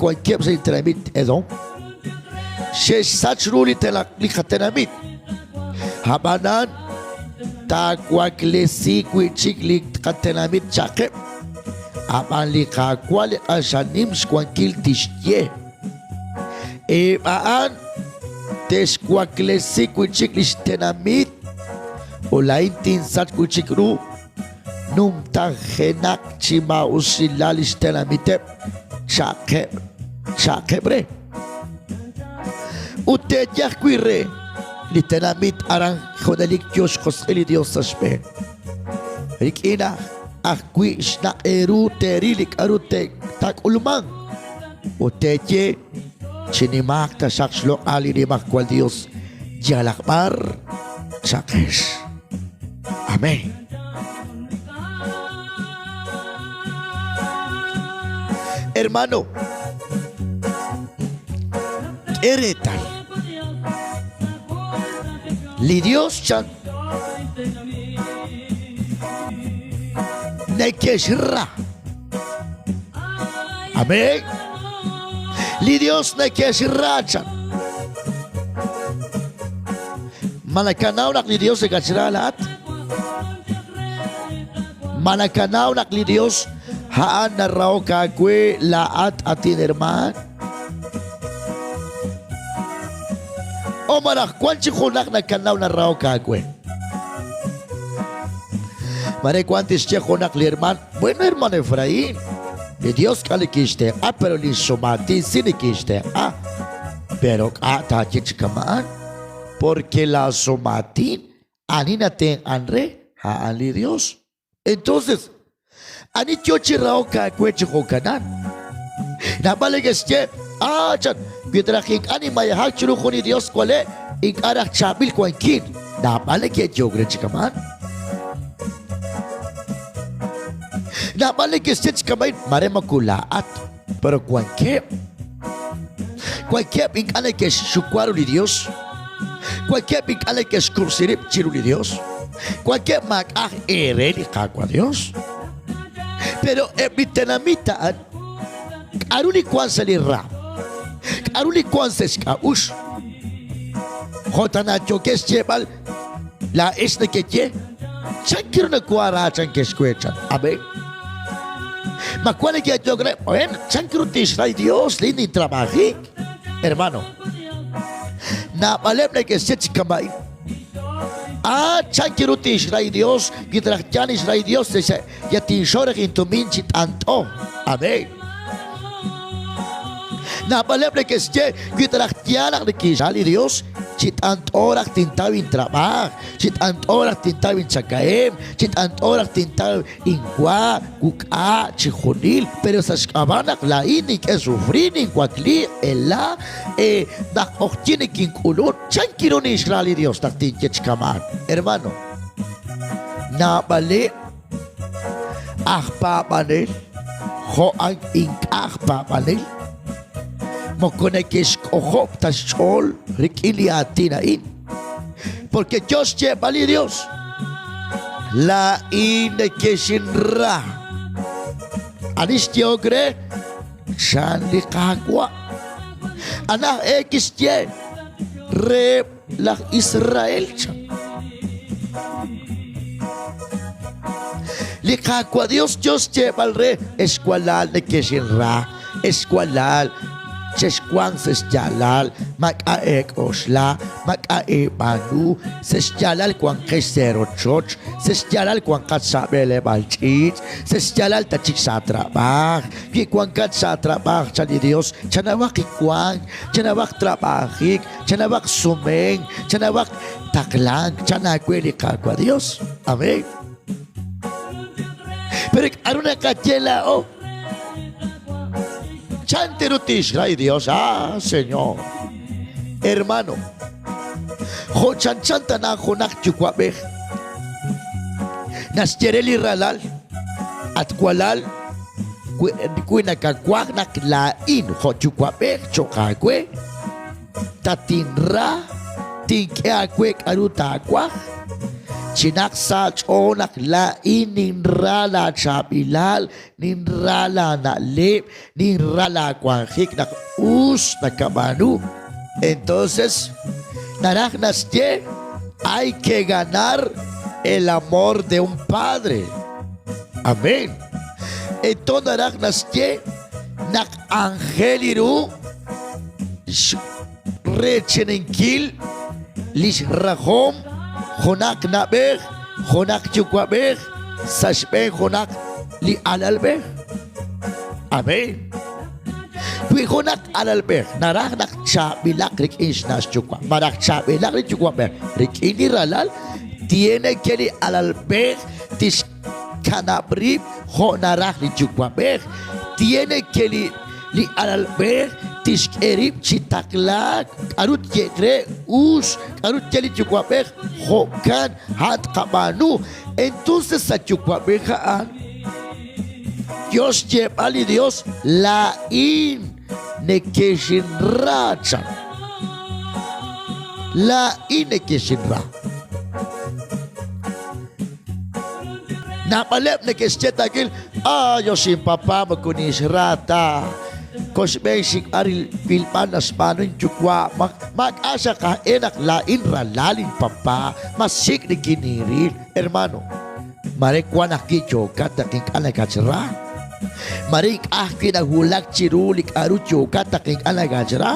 wankeb' sa' li tenamit Edom. Xe'xsach ru li li qatenamit. Ab'anan taawaklesi wi' chik li qatenamit cha'qeb'. Ab'an li Qaawa' li q'axal nim xwankil tixye, Eb' a'an te'xwaklesi wi' chik li xtenamit ut laa'in tinsach wi' chik ru numtajenaq chi maa'usilal li xtenamiteb' cha'qeb' cha'qeb' re. Ut teeye ajwi' re li tenamit aran junelik yo xjosq'il li Yos sa' xb'een. Rik'in ajwi' xnaq' eeru teeril li k'aru taak'ulmanq ut teeye, Chinimaaq taxaq xloq'al li Nimajwal Yos yalaq b'ar, cha'qex. Amén. Hermano, k'e reetal. Li Dios chan neke'xra. Amén. Li Dios neke'xra chan. Ma nakanaw naq li Dios nakatxra laa'at? Ma nakanaw naq li Dios a'an narahok aawe laa'at atin hermaan? O malaj wan chi junaq nakanaw narahok aawe? Mare wan tixye junaq li hermaan, bueno hermano Efraín, li Dios k'a li kixtenq'a, pero li xumaatin si nikixtenq'a. Pero k'a' taaye chi kama'an? Porque la sumaatin ani natenq'an re, a'an li Dios. Entonces, ani yo chi rahok aawe chi jo'kanan? Naab'al neke'xye, ah, chan, wi ta raj ink'a' ninmayejak chiru jun li Dios wale', ink'a' raj chaab'il wankin. Naab'al neke'yehok re chi kama'an. Naab'al neke'xye chi kama'in, mare moko laa'at, pero wankeb'. Wankeb' ink'a' neke'xxuwa ru li Dios. Wankeb' ink'a' neke'xkub'si rib' chiru li Dios. Wankeb' maak'a' aj eere li Qaawa' Dios. Pero eb' li tenamit a'an, k'aru li wank sa' li raam? K'aru li wank sa' xk'a'uxl? Jo' tana yookex xyeeb'al, laa'ex nekeye, Chan ru nawara chankex we chan. Amén. Ma wank neke'yehok re, bueno, chan ru tixra li Dios li nintrab'ajik? Hermano, naab'aleb' neke'xye chi kama'in. Ah, chan ru tixra li Dios, wi ta raj yaal lix ra li Dios, ya tinxor raj intumin chi t'ant'o. Amén. Naab'aleb' neke'xye, wi ta raj yaal naq nikixra li Dios, chi t'ant'o raj tintaw intrab'aaj, chi t'ant'o raj tintaw inchakahem, chi t'ant'o raj tintaw inwa, wuk'a, chixjunil, pero sa' xk'ab'a' naq laa'in nink'e sufrir, ninwakli, ela, e, naq q'oqyin nikink'ulun, chan kiru ninxra li Dios naq tinye chi kama'an? Hermano, naab'aleb' aj paab'anel jo' ink'a' aj paab'anel moko neke'xk'ojob' ta xch'ool rik'in li aatin a'in. Porque yo xyeeb'al li Dios, laa'in nekexinra. Ani xyehok re? Chan li Qaawa'. Anaj e kixye reheb' laj Israel chan. Li Qaawa' Dios yo xyeeb'al re, Ex walal nekexinra, ex walal, chexwanq sa' xyaalal, maak'a' eek'oxla, maak'a' eeb'aanu, sa' xyaalal wanqex sa' eerochoch, sa' xyaalal wanqat sa' b'eleb'aal ch'iich', sa' xyaalal tatxik sa' trab'aaj. Wi wankat sa' trab'aaj, chan li Dios, chanawaq li wank, chanawaq trab'ajik, Chanawaq sumenk, chanawaq taqlank, chan aawe li Qaawa' Dios. Amén. Pero k'aru naqaye laa'o? Chan tiru tixra li Dios, ah, Señor. Hermano, jo' chanchan tana junaq yuwa'b'ej naxye re li ralal, at walal, wi nakawaj naq laa'in jo' yuwa'b'ej cho'q aawe, Tatinra, tink'e aawe k'aru taawaj. Chinaq sa' aach'ool naq laa'in ninra laachaab'ilal, ninra laana'leb', ninra laawanjik naq us nakab'aanu. Entonces, naraj naxye hay que ganar el amor de un padre. Amén. Entonces naraj naxye naq anjel ru Xreechaninkil lix rajom junaq na'b'ej, junaq yuwa'b'ej sa' xb'een junaq li alalb'ej. Amén. Wi junaq alalb'ej naraj naq chaab'ilaq rik'in xna' xyuwa' malaj chaab'ilaq li yuwa'b'ej rik'in li ralal, tiene que li alalb'ej tixkanab' rib' jo' naraj li yuwa'b'ej. Tiene que li Li alalb'ej tixk'e rib' chi taqlaak, k'aru tye'k re us, k'aru tye li yuwa'b'ej, jo'kan a'an tqab'aanu. Entonces sa' yuwa'b'ej a'an yo xyeeb'al li Dios, laa'in nekexinra chan. Laa'in nekexinra. Naab'aleb' neke'xye taakil, Ah, yo xinpapa moko ninxra ta. Koxb'een xik'b'al rilb'al naxb'aanu inyuwa'. Maak'a' xaq aj-e naq laa'in ralal inpapa, mas xik' nikiniril. Hermano, mare wan ajwi' yookat naq ink'a' nakatxra. Mare ink'a' ajwi' nawulak chiru li k'a'ru yookat naq ink'a' nakatxra.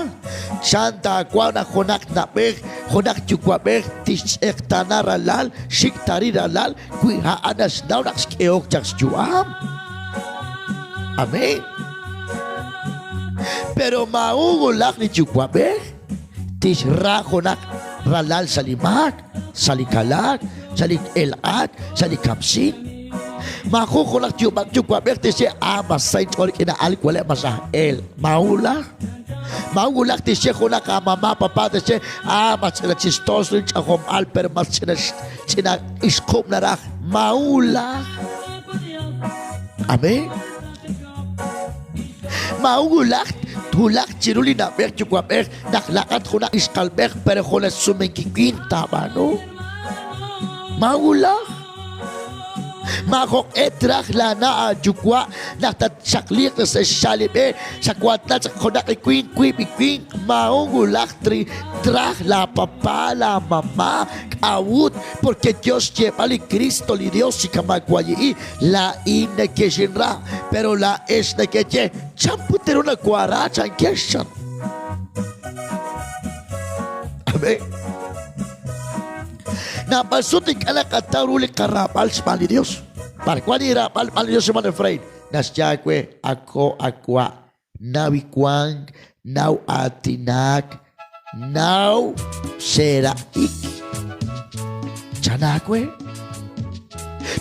Chan taawanq naq junaq na'b'ej, junaq yuwa'b'ej tixtz'eqtaana ralal, xik' taaril ralal, wi a'an naxnaw naq xk'ehok chaq xyu'am. Amén. Pero maa'un wulaj li yuwa'b'ej tixra junaq ralal sa' li maak, sa' li kalaak, sa' li elq'ak, sa' li kamsink. Maajun junaq yuwa'b'ej tixye, ah, mas sa inch'ool rik'in a'an li waleb' mas aj el. Maa'un wulaj. Maa'un wulaj tixye junaq amama, papa, tixye, ah, mas ch'ina chistos li ch'ajom'al, pero mas ch'ina Ch'ina ixqub' naraj maawulaj. Amén. Maawulaj twulaq chiru li na'b'ej yuwa'b'ej naq laq'at junaq ixqalb'ej pero junes sumenkil winq taab'aanu. Maawulaj. Maajoq'e traj laana' aayuwa' naq tatxaqliiq sa' xxaal li b'e xawaatna chaq junaq li winq wiib' li winq maa'un wulaj traj laapapa laamama K'a'ut? Porque yo xyeeb'al li Cristo, li Dios chi kama' wayi'i, Laa'in nekexinra, pero laa'ex nekeye, Chan put ru nawaara chankex chan. Amén. Naab'al sut ink'a' naqataw ru li qaraab'al xb'aan li Dios. B'ar wan li raab'al xb'aan li Dios xb'aan Efraín? Naxye aawe, Ako awa' Naw wank, naw aatinak, naw seeraq'ik. Chan aawe.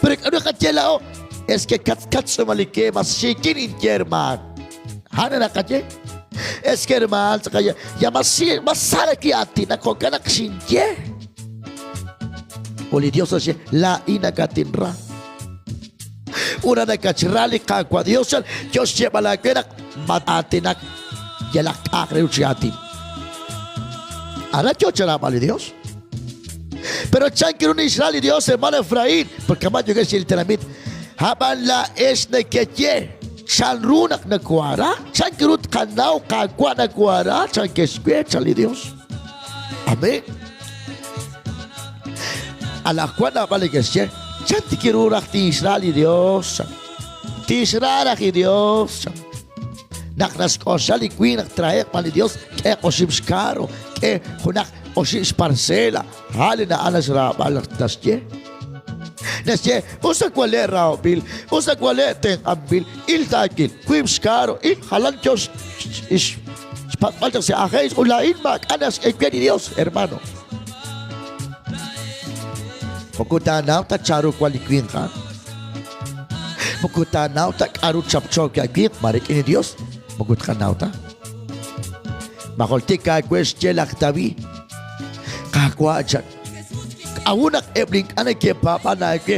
Pero k'aru naqaye laa'o? Es que katzkatz'umalike mas xikin inye hermaan. Ha'an naqaye. Es que hermaan tz'aqaye ya mas mas sara ki'aatinak jo'kan naq xinye. Ut li Dios naxye, laa'in nakatinra. Una nakachra li Qaawa' Dios chan, yo xyeeb'al aawe naq mat-aatinak yalaq k'a'aq re ru chi aatin. Aran yo charaab'al li Dios. Pero chan kiru nixra li Dios, hermano Efraín, porque ma yokex li tenamit. Hab'an laa'ex nekeye, chanru naq nawaara? Chan kiru tqanaw Qaawa' nawaara? Chan kexwe, chan li Dios. Amén. Anaqwan naab'al neke'xye, Chan tik ru raj tinxra li Dios? chan. Tixra raj li Dios, chan. Naq naxk'oxla li winq naq trahe'q b'an li Dios, k'e oxib' xkaaro, k'e junaq oxib' xparcela, a' li na'an naxraab'al naq naxye. Naxye, us wale' rahob'il, us wale' tenq'anb'il, il taakil, wiib' xkaaro, il jalan yo xpatz'b'al chaq sa' ajex, ut laa'in maak'a' naxk'e we li Dios, hermano. Moko taanaw ta chanru wan li winq a'an. Moko taanaw ta k'aru chapcho wi' winq, ma rik'in li Dios, moko tqanaw ta. Ma joltik aawe xye laj David, Qaawa' chan, k'a'ut naq eb' li ink'a' neke'paab'an aawe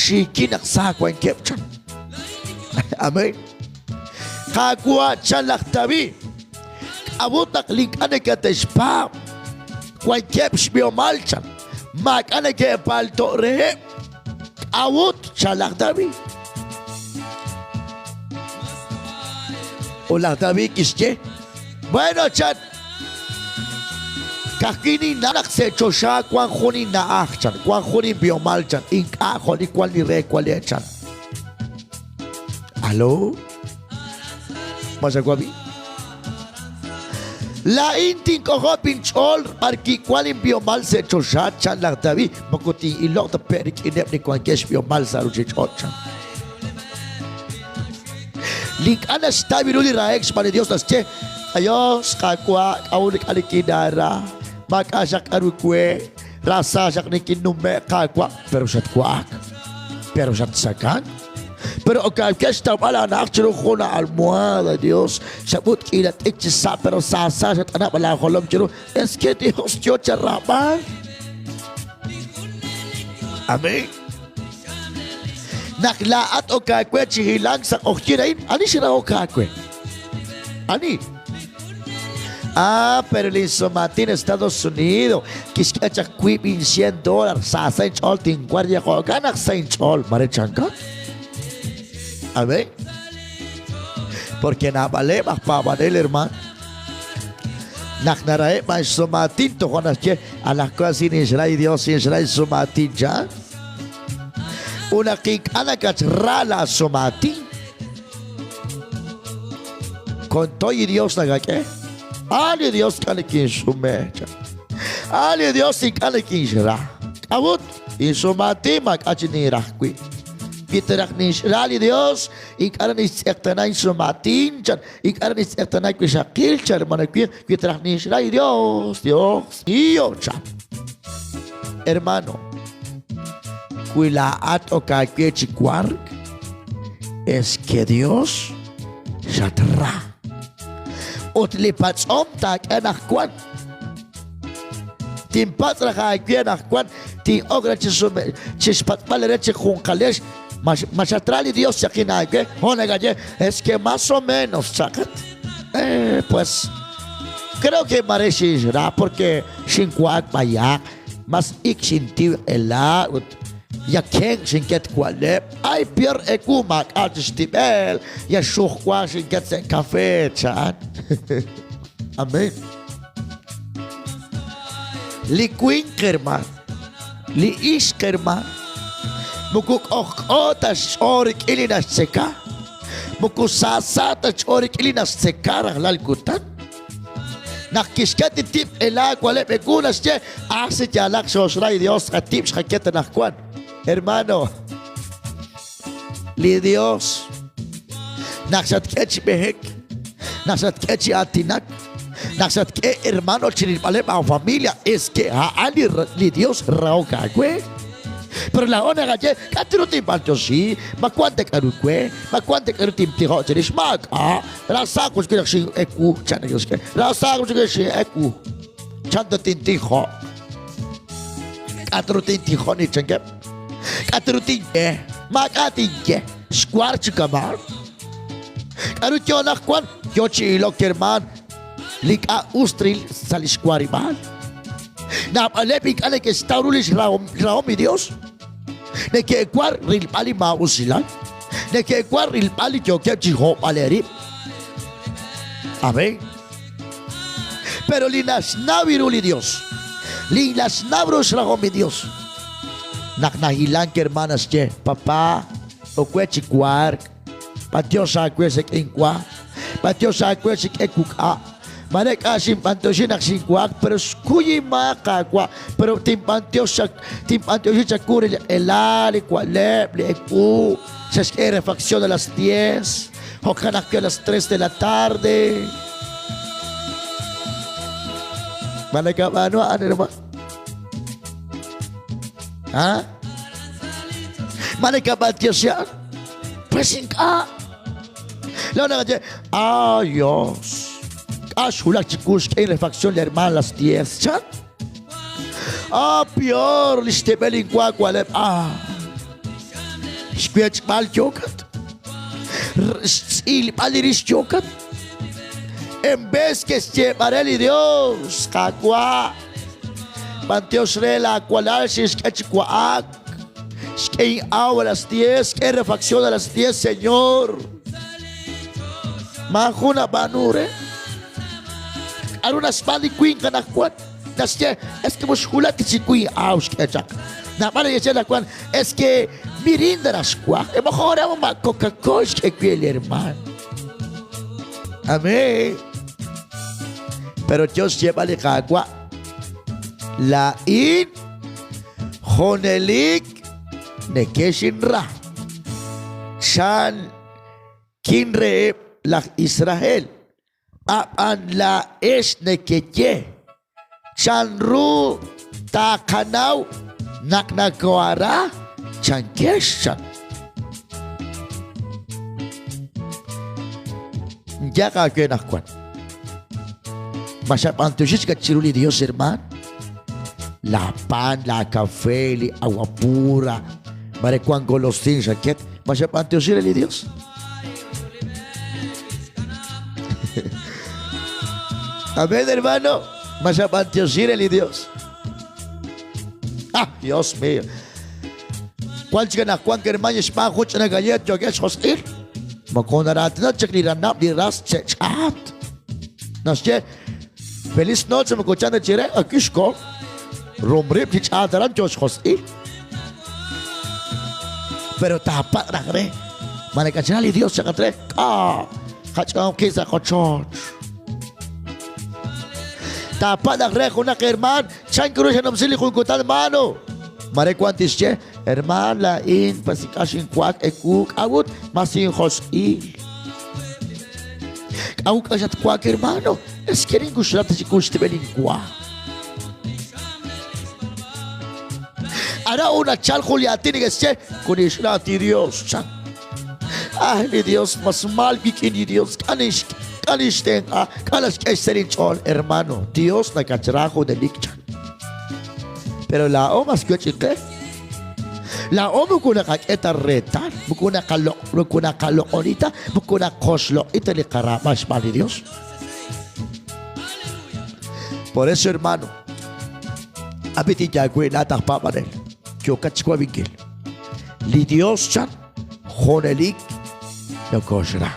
xiikil naq sa wankeb' chan. Amén. Qaawa' chan laj David, k'a'ut naq li ink'a' nekate'xpaab' wankeb' xb'ihomal chan. Maak'a' neke'palto' reheb'. K'a'ut? Chan laj David. Ut laj David kixye, Bueno, chan, ka'ajwi' ninnaw naq sa' choxa wank jun inna'aj, chan, wank jun inb'ihomal, chan, ink'a' jo' li wank li re wale', chan. Alo? Ma xawab'i? Laa'in tink'ojob' inch'ool b'arwi' wank inb'ihomal sa' choxa, chan laj David, moko tin'iloq ta pe' rik'ineb' li wankeb' xb'ihomal sa' ruuchich'och', chan. Li ink'a' naxtaw ru li rahek xb'aan li Dios naxye, Dios, Qaawa', k'a'ut ink'a' nikinnaara? Maak'a' xaq k'aru we, rasa xaq nikinnume'k, Qaawa'. Pero xatwa'ak, pero xatsakank, pero okawke xtawb'al aana'aj chiru jun almohada, Dios, xab'ut k'iila t'ik chi sa', pero saasa xat'anab' laajolom chiru. Es que Dios yo charaab'al. Amén. Naq laa'at ok aawe chi hilank sa' q'oqyink a'in, ani xrahok aawe? Ani? Ah, pero li sumatin Estados Unidos kixk'e chaq wiib' inxien dólar sa' sa' inch'ool tinwarya jo'kan naq sa' inch'ool. Mare chankat? Amén. Porque naab'aleb' aj paab'anel hermaan naq naraheb' b'an xsumaatin tojo' naxye anaqwan si ninxray Dios sinxray xsumaatin chan. Ut naq ink'a' nakatxra laasumaatin, kontoy li Dios nakak'e. Ah, li Dios ink'a' nikinxsume. Ah, li Dios ink'a' nikinxra. K'a'ut? Insumaatin maak'a' chi ninraj wi'. Wi ta raj ninxra li Dios, ink'a' raj nixtz'eqtaana insumaatin, chan. Ink'a' raj nixtz'eqtaana wixaqil, chan, hermano winq. Wi ta raj ninxra li Dios, Dios mío, chan. Hermano, wi laa'at ok aawe chi wark, es que Dios xatra. Ut li patz'om taak'e anaqwan. Tinpatz' raj aawe anaqwan, tin'ok raj chi xpatz'b'al re chi junqalex, ma xatra li Dios chaqin aawe, jo' nakaye, es que más o menos chaqat. Eh, pues, creo que mare xinxra porque xinwa'ak b'ayaq, mas ik xintiw q'ela ut yakenk xinket wa'leb'. Ay, pior ewu maak'a' chi xtib'el, ya xujwa xinket sa' kafe, chan. Amén. Li winq, hermano, li ixq, hermano, moko k'ojk'o ta xch'ool rik'in li naxtzeka, moko saasa ta xch'ool rik'in li naxtzeka rajlal kutan. Naq kixket li tib' q'ela waleb' ewu naxye, ajsi yaalaq xooxra li Dios qatib' xqaket anaqwan. Hermano, li Dios naq xatk'e chi b'ehek, naq xatk'e chi aatinak, naq xatk'e hermano chi rilb'aleb' aafamilia, es que a'an li, li Dios rahok aawe. Pero laa'o naqaye, k'a'ru tinb'antioxi, ma wan ta k'a'ru we, ma wan ta k'a'ru tintijoq chirix, maak'a'. Rasaaq ut xk'e xin'ewu, chan li Dios. Rasaaq ut xk'e xin'ewu, chan ta tintijoq. K'a'ru tintijoq ni chankeb'? K'a'ru tinye? Maak'a' tinye. Xwar chi kama'an. K'a'ru yo anaqwan? Yo chi ilok hermaan li ink'a' us tril sa' li xwarib'aal. Naab'aleb' ink'a' neke'xtaw ru li xrahom li Dios. Neke'war rilb'al li maa'usilal. Neke'war rilb'al li yookeb' chi hob'al eerib'. Amén. Pero li naxnaw ru li Dios, li naxnaw ru xrahom li Dios, naq nahilank hermana xye, papá, owe chi wark, b'antiox aawe xek'in wa, b'antiox aawe xik'e wuk'a'. Mare k'a' xinb'antioxi naq xinwa'ak, pero xkuy inmaak, Qaawa', pero tinb'antiox tinb'antioxi chawu re li q'ela, li wa'leb', li ewu, xaxk'e refacción a las 10, jo'kan ajwi' a las 3 de la tarde. Ma nakab'aanu a'an, hermano? ¿Ah? Ma nakab'antioxi a'an? Pues ink'a'. Laa'o naqaye, Ah, Dios. K'a' xwulak chiwu xk'e refacción li hermano las 10, chan. Ah, peor li xtib'el inwa wa'leb'. Ah. Xwech'b'al yookat. Xtz'ilb'al li rix yookat. En vez que xyeeb'al re li Dios, Qaawa', B'antiox re laawalal xinxk'e chi wa'ak. Xk'e in'aw a las 10, xk'e refacción a las 10, Señor. Maajun nab'aanu re. K'aru naxb'aan li winq anaqwan? Naxye, es que mux xwulak chiwu in'aw xk'e chaq. Naab'al neke'xye anaqwan, es que mirinda raj xwaj. E mojo re ma Coca-Cola xk'e wi li hermaan. Amén. Pero Dios xyeeb'al li Qaawa', laa'in junelik nekexinra. Chan kin reheb' laj Israel, ab'an laa'ex nekeye, Chanru taqanaw naq nakohara? Chankex chan. Nyak aawe anaqwan. Ma xab'anyoxi chik chiru li Dios, hermaan? La pan, la café, li agua pura, mare wank golosina xaket. Ma xab'anyoxi re li Dios? Amén, hermano. Ma xab'anyoxi re li Dios? Ah, Dios mío. Wan chik anaqwan hermano xb'aan jun ch'ina gallet yookeb' xjosq'il. Moko naraatina chik li ranab' li ras che'ch'aat. Naxye, feliz noche moko chan ta chire, akixko. Rumrib' chi ch'aat aran yo xjosq'il. Pero taapak' raj re. Ma nakachana li Dios chaqat re? K'a, qach'oom qi' sa' qochoch. Taapak' raj re junaq hermaan, chan ru xanumsi li jun kutan, hermano. Mare wan tixye, hermaan, laa'in pasik'a xinwa'ak ewu, k'a'ut mas injosq'il. K'a'ut k'a xatwa'ak, hermano? Es que ninkuxla ta chiku xtib'el inwa. Ara una chal jun li aatin neke'xye, kunixrati Dios, chan. Ah, li Dios, mas mal wik'in li Dios, k'a nix k'a nixtenq'a, k'a naxk'e xsahil inch'ool, hermano. Dios nakachra junelik, chan. Pero laa'o mas wech'il qe. Laa'o moko naqak'e ta reetal, moko naqaloq' moko naqaloq'oni ta, moko naqoxloq'i ta li qaraab'al xb'aan li Dios. Por eso, hermano, ab'i tinye laa'at aj paab'anel, yookat xwab'inkil. Li Dios chan junelik nokoxra.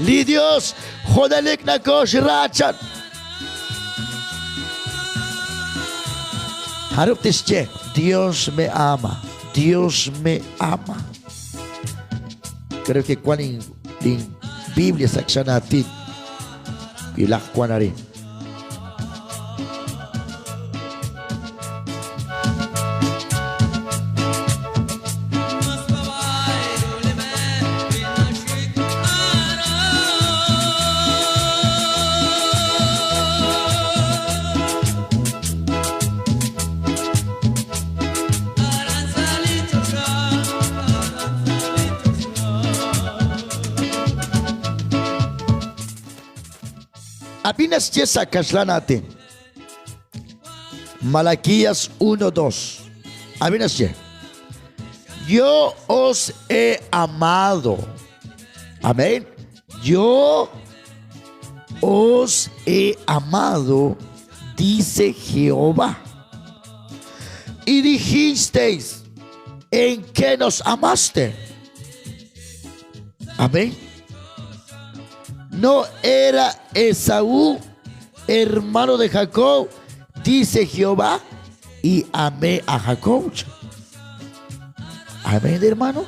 Li Dios junelik nokoxra chan. Jarub' tixye, Dios me ama, Dios me ama. Creo que wan in, in Biblia sa kxanaatin. Wilaq wan arin. Ab'i naxye sa' kaxlan aatin. Malaquías 1:2. Ab'i naxye. Yo os he amado. Amén. Yo os he amado, dice Jehová. Y dijisteis, ¿en qué nos amaste? Amén. No era Esaú, hermano de Jacob, dice Jehová, y amé a Jacob. Amén, hermano.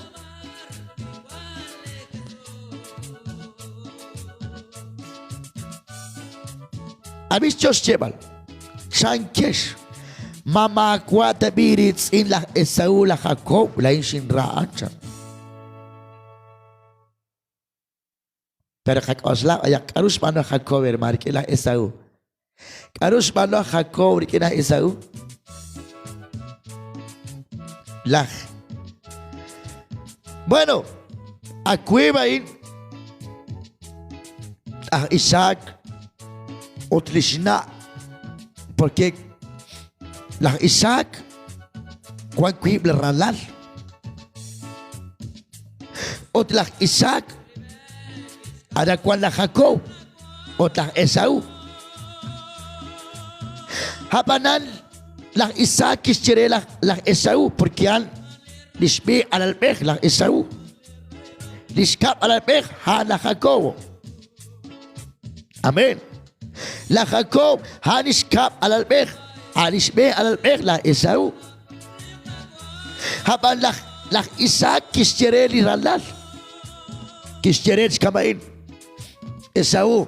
Ab'i xyeeb'al, chankex, ma maawa' tab'i' riitz'in laj Esaú laj Jacob, laa'in xinra a'an, chan. Pero qak'oxla b'ayaq k'aru xb'aanu laj Jacob hermano rik'in laj Esaú. K'aru xb'aanu laj Jacob rik'in laj Esaú? Laj. Bueno, awiib' a'in laj Isaac ut li xna' porque laj Isaac wan wiib' li ralal. Ut laj Isaac ara wan laj Jacob ut laj Esaú. Ab'anan laj Isaac kixye re laj Esaú, porque a'an li xb'een alalb'ej laj Esaú. Li xkab' alalb'ej a'an laj Jacobo. Amén. Laj Jacob a'an li xkab' alalb'ej, a'an li xb'een alalb'ej laj Esaú. Ab'an laj, laj Isaac kixye re li ralal, kixye re chi kama'in, Esaú,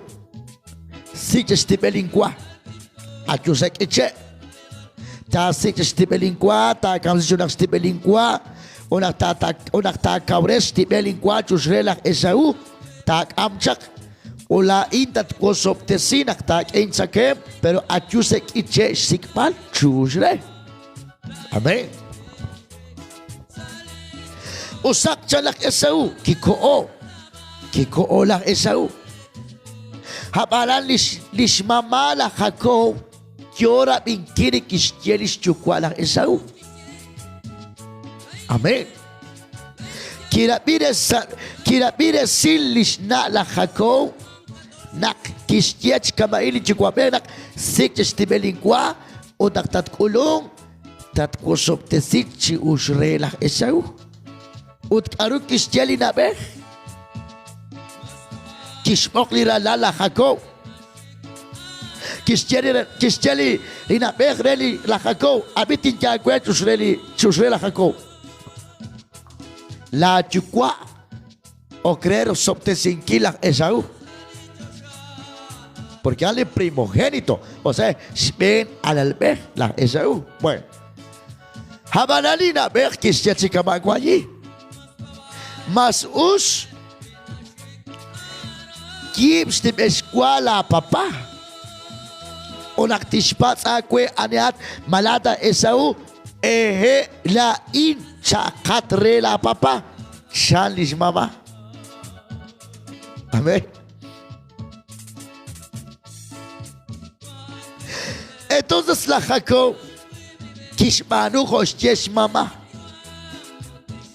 sik' xtib'el inwa, ayu sa' k'iche', taasik' xtib'el inwa, taakamsi junaq xtib'el inwa, ut naq taakawres xtib'el inwa chux re laj Esaú, taak'am chaq. Ut laa'in tatwosob'tesi naq taak'e intzakemq, pero ayu sa' k'iche' xsik'b'al chux re. Amén. Usaq chan laj Esaú, kiko'o. Kiko'o laj Esaú. Ab'anan lix, lix mamá laj Jacob yo rab'inkil li kixye lix yuwa' laj Esaú. Amén. Kirab'i resil lix na' laj Jacob naq kixye chi kama'in li yuwa'b'ej naq sik' chixtib'el inwa ut naq tatk'ulunq tatwosob'tesi chi ux re laj Esaú. Ut k'aru kixye li na'b'ej? Kixb'oq li ralal laj Jacob. Kixye li, kixye li, li na'b'ej re li laj Jacob, ab'i tinye aawe chux re li chux re laj Jacob. Laa yuwa' ok re rosob'tesinkil laj Esaú. Porque a'an li primogénito, o sea, xb'een alalb'ej laj Esaú. Bueno, ab'anan li na'b'ej kixye chi kama' wayi. Mas us yiib' xtib'el xwa laapapa. Ut naq tixpatz' aawe anihat, ma laa'at aj Esaú? Hehe', laa'in cha'qat re laapapa, chan li xmama. Amén. Entonces laj Jacob kixb'aanu jo' xye xmama.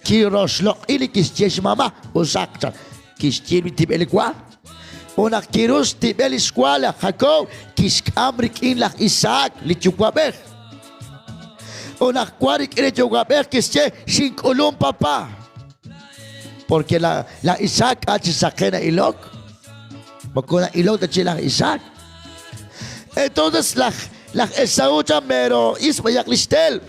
Kiroxloq'i li kixye xmama, usaq chan. Kixye li tib'el wa. Ut naq kiru xtib'el li xwa laj Jacob, kixk'am rik'in laj Isaac, li yuwa'b'ej. Ut naq wan rik'in li yuwa'b'ej kixye, Xink'ulum, papá. Porque la, la Isaac k'a chi saqen na'ilok. Moko na'ilok ta chi laj Isaac. Entonces laj, laj Esaú chan mero ismayaq lix tel.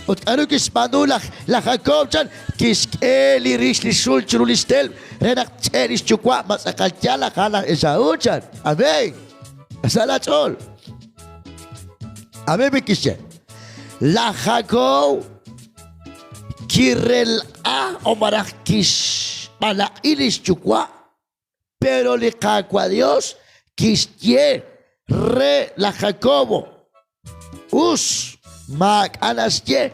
Ut k'aru kixb'aanu laj, laj Jacob chan? Kixk'e li rix li xul chiru lix tel re naq tch'e lix yuwa' ma tz'aqal yaal laj laj Esaú chan. Amén. Sa' la ch'ool. Amén bi kixye. Laj Jacob kirelq'a o malaj kixb'alaq'i li xyuwa', pero li Qaawa' Dios kixye re laj Jacobo, Us, maak'a' naxye,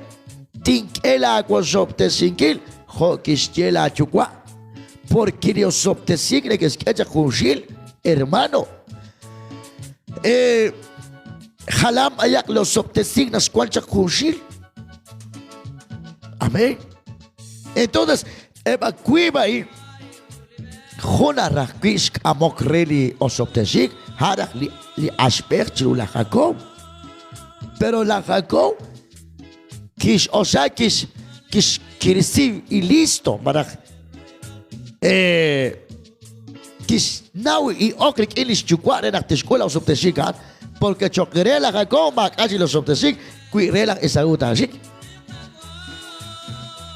tink'e laawosob'tesinkil jo' kixye laayuwa'. Porque li osob'tesink neke'xk'e chaq junxil, hermano. Eh, jalan b'ayaq li osob'tesink naxwan chaq junxil. Amén. Entonces, eb' a wiib' a'in jun aj wi' xk'amok re li osob'tesink, a' raj li, li axb'ej chiru laj Jacob. Pero laj Jacob kix, o sea, kix, kix, kirisi y listo, malaj eh, kixnaw y ok rik'in li xyuwa' re naq tixk'ul la osob'tesink a'an, porque cho'q re laj Jacob maak'a' chi osob'tesink wi re laj Esaú taaxik.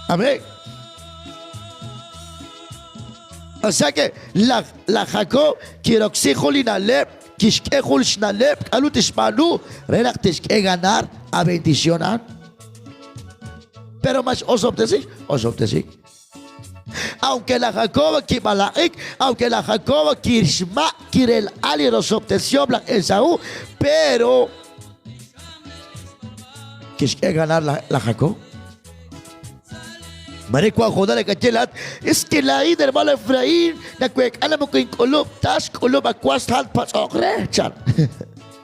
Amén. O sea que laj, laj Jacob kiroksi jun li na'leb', kixk'e jun xna'leb' k'aru tixb'aanu re naq tixk'e ganar a bendición a'an. Pero ma x'osob'tesik, osob'tesik. Aunque laj Jacob kib'alaq'ik, aunque laj Jacob kixma' kirelq'a li rosob'tesihom laj Esaú, pero kixk'e ganar laj Jacob. Mare wank jun nakaye laa'at, Es que laa'in hermano Efraín, naweek'a naq moko ink'ulub' ta xk'ulub' a was ha'an tpatz'oq re, chan.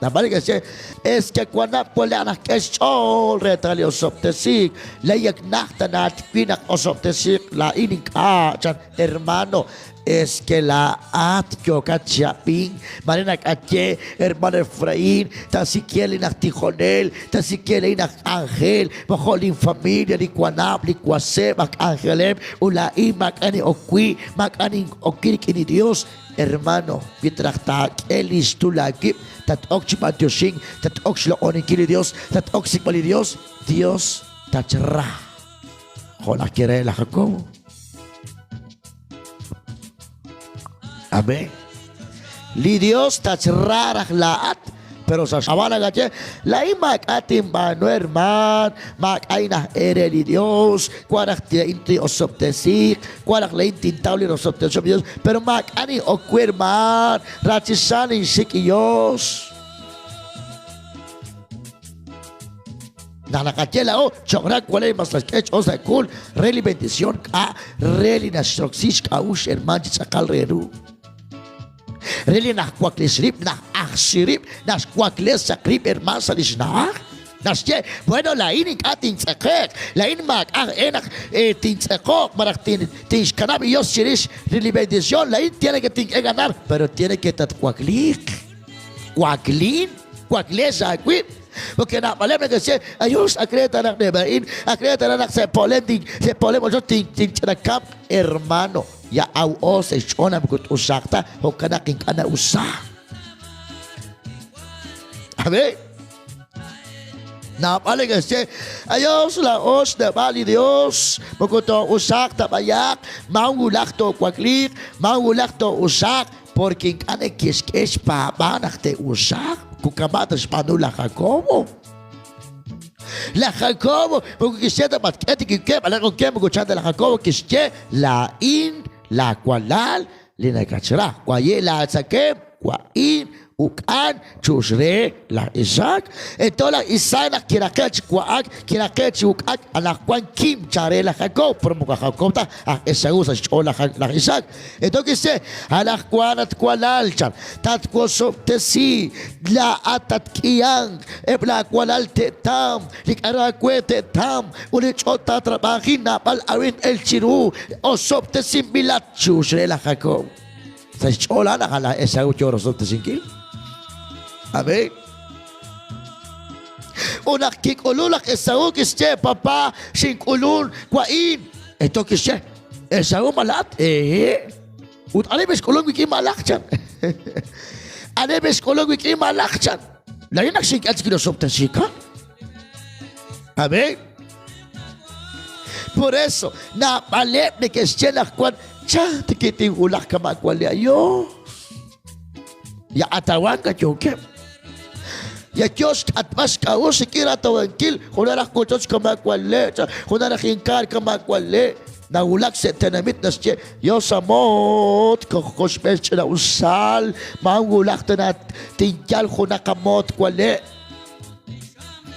Naab'al neke'xye, Es que wanab' wale' naq k'e xch'ool reetal li osob'tesiik, laa'in ak najt ta naatwi naq osob'tesiiq, laa'in ink'a', chan. Hermano, Es que laa'at yookat chi ab'ink, mare nak'atye, hermano Efraín, tasikie lin aj tijonel, tasikie lin aj k'anjel, mojo' lin familia, li wanab', li waseb' aj k'anjeleb', ut laa'in maak'a' nin'ok wi', maak'a' nin'ok wi' rik'in li Dios. Hermano, wi traj taak'e lix tul aawib', tat-ok chi b'antioxink, tat-ok xloq'oninkil li Dios, tat-ok xsik'b'al li Dios, Dios tatxra. Jo' naq kire laj Jacobo. Amén. Li Dios tatxra raj laa'at, pero sa' xk'ab'a' nakaye, laa'in maak'a' tinb'aanu hermaan, maak'a' inaj-e re li Dios, wan raj laa'in tin'osob'tesiiq, wan raj laa'in tintaw li rosob'tesihom li Dios, pero maak'a' nin'ok wi' hermaan, rachisa ninxik' Dios. Naq naqaye laa'o, choq' re walej mas naxk'e xch'ool sa' kuul re li bendición k'a' re li naxroksi xk'a'uxl hermaan chi tz'aqal re ru. Re li najwakles rib', naj'ajsi rib', naxwakles chaq rib' hermaan sa' li xna'aj. Naxye, bueno, laa'in ink'a' tintz'eqe'q, laa'in maak'a' e naq tintz'eqo'q malaj tinxkanab' li Dios chirix li bendición, laa'in tiene que tink'e ganar, pero tiene que tatwakliiq. Waklin, wakles aawib'. Porque naab'aleb' neke'xye, Ayos, ak re ta naq neb'a'in, ak re ta naq sa' po'lem tin, sa' po'lem ochoch tin, tinch'ina kamk, hermano. Ya aw'o sa' xch'ool naq moko t'usaaq ta, jo'kan naq ink'a' na'usa. Amén. Naab'al neke'xye, Ayos, laa'o xneb'a' li Dios, moko too'usaaq ta b'ayaq, maan wulaj toowakliiq, maan wulaj too'usaaq, Porque ink'a' neke'xk'e xpaab'aal naq te'usaaq, moko kama' ta xb'aanu laj Jacobo. Laj Jacobo moko kixye ta matk'e tikikeb', alaq okem moko chan ta laj Jacobo kixye, laa'in laawalal li nakatxra, waye' laatzakemq, wa'in, uk'an, chux re laj Isaac. Entonces laj Isaac naq kiraqe' chi wa'ak, kiraqe' chi uk'ak, anaqwan kim chan re laj Jacob, pero moko aj Jacob ta, aj Esaú sa' xch'ool laj Isaac. Entonces kixye, Anaqwan at walal, chan, tatwosob'tesi, laa'at tatk'ihanq, eb' laawalal te'tamq, li k'a'ru aawe te'tamq, ut li ch'och' taatrab'ajin naab'al awimq el chiru, osob'tesinb'ilat chux re laj Jacob. Sa' xch'ool a'an naq laj Esaú yoo rosob'tesinkil. Amén. Ut naq kik'ulun laj Esaú kixye, Papá, xink'ulun, wa'in. Entonces kixye, Esaú mala'at? Ehe. Ut ani b'exk'ulun wik'in malaj chan. Ani b'exk'ulun wik'in malaj chan. Laa'in naq xink'e chik rosob'tesiik, ha? Amén. Por eso, naab'aleb' neke'xye naq wan cha tikitinwulaq kama' wan li Dios. Ya atawanka yookeb'. Ya yo xk'atb'al xk'a'uxl rik'in ratawankil junaq raj wochoch kama' wan le', junaq raj inkaar kama' wan le'. Nawulak sa' tenamit naxye, Yo samot, koxb'e xch'ina'usal, maan wulaj tana tinyal junaq qamoot wan le'.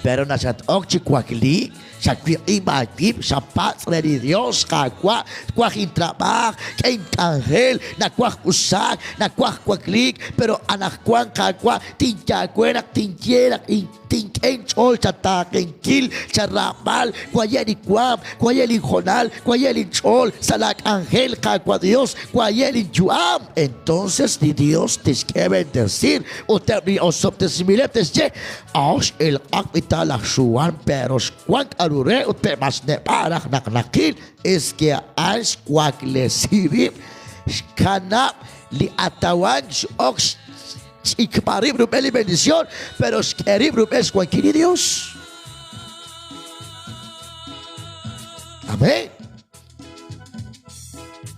Pero naxat-ok chi wakliik, xawiq'ib' aawib', xapatz' re li Dios, Qaawa', twaj intrab'aaj, k'e ink'anjel, nawaj usaak, nawaj wakliik, pero anaqwan, Qaawa', tinyaawe naq tinye naq tink'e inch'ool chataaqenkil, charaab'al, waye' li waam, waye' linhoonal, waye' linch'ool sa' laak'anjel, Qaawa' Dios, waye' linyu'am. Entonces li Dios tixk'e bendecir ut eb' li osob'tesinb'ileb' te'xye, Ax elq'ak b'i ta laj Xuwan pero xwank k'aru re ut pe' mas neb'a' raj naq naqil es que a'an xwaklesi rib' xkanab' li atawank x'ok xch'ikb'al rib' rub'el li bendición pero xk'e rib' rub'el xwankil li Dios. Amén.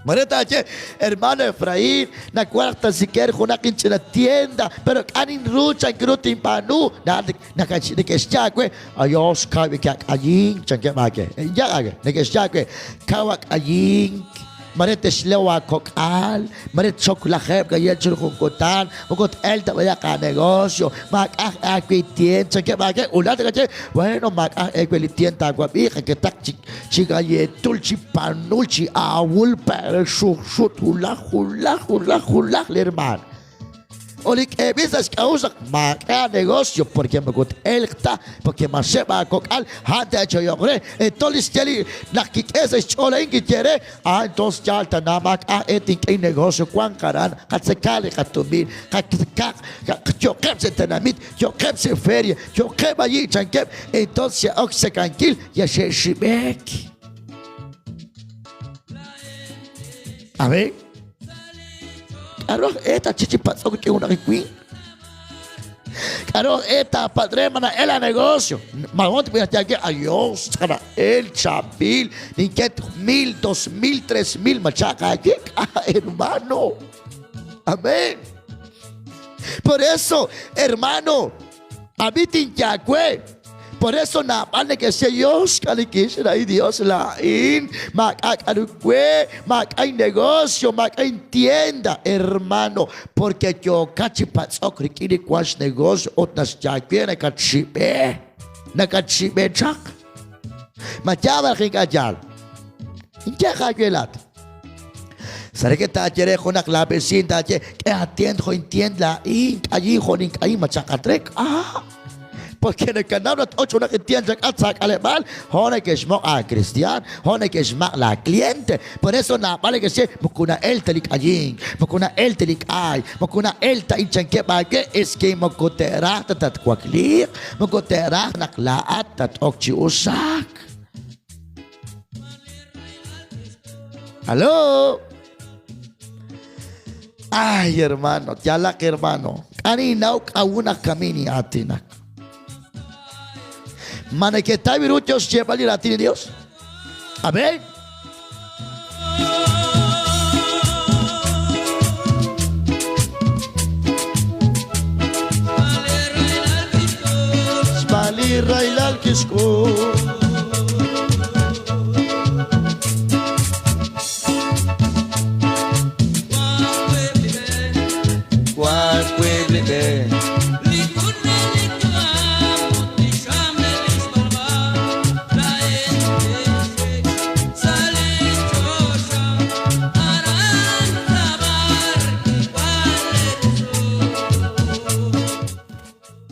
Mare taaye, hermano Efraín, nawaj tasiker junaq inch'ina tienda, pero k'a' ninru chank ru tinb'aanu. Neke'xye aawe, ayos kaw ikak'ayink, chankeb' aawe. Ya aawe, neke'xye aawe, kaw ak'ayink, mare texlew aakok'al, mare txok lajeeb' k'ayel chiru jun kutan, moko t-elk ta b'ayaq aanegocio, maak'a' aawe tient, chankeb' aawe. Ut laa'at nakaye, bueno, maak'a' aawe li tient taawab'i, qaketaq chi Chi galletul, chi panul, chi awul, pero xuxut, hulaj, hulaj, hulaj, hulaj, li hermano. O li k'eeb'il sa' xk'a'uxl naq maak'a' negocio porque moko t-elq ta, porque maxeb' aakok'al, a'an te'choyoq re. Entonces li xye li naq kik'e sa' xch'ool a'in kiye re, ah, entonces yaal tana maak'a' e tink'e innegocio, wanq aran, qatzeka li qatumin, qatzekaq, yo'qeb' sa' tenamit, yo'qeb' sa' feria, yo'qeb' ayi' chankeb', entonces xe'ok xtzekankil ya xe'xib'ek. A ver. K'aru aj e tatxik chi patz'ok rik'in junaq li winq? K'aru aj e taapatz' re ma na'el aanegocio? Maajun tb'ihaj yaal ke, Adiós, na'el, chaab'il, ninket mil, 2000, 3000, ma chaq aawe? Ah, hermano. Amén. Por eso, hermano, Ab'i tinyaawe. Por eso naab'al neke'xye, Dios, k'alikix ray Dios laa'in, maak'a' k'aru we, maak'a' innegocio, maak'a' intienda, hermano, porque yookat chi patz'ok rik'in li wank xnegocio ut naxyaawe nakatxib'e, nakatxib'e chaq. Ma yaal malaj ink'a' yaal? Ink'a' aawe laat. Sareke taaye re junaq laa vecin, taaye, k'e atiend jo' intiend laa'in, k'ayin jo' nink'ayin, ma chaqatrek? Ah! Porque nakanaw naq t-och junaq intiend chak'at sa' k'aleb'aal, jo' neke'xmoq' aakristiaan, jo' neke'xmaq' laa cliente. Por eso naab'al neke'xye, moko na'el ta li k'ayink, moko na'el ta li k'ay, moko na'el ta inchankeb' aawe, es que moko te'raj ta tatwakliiq, moko te'raj naq laa'at tat-ok chi usaak. ¡Aló! Ay, hermano, yalaq hermano. K'ani naw k'awunaq kamini aatinak. Ma neketaw ru Dios xyeeb'al li raatin li Dios? Amén. Xb'aan li rahilal kixk'ul.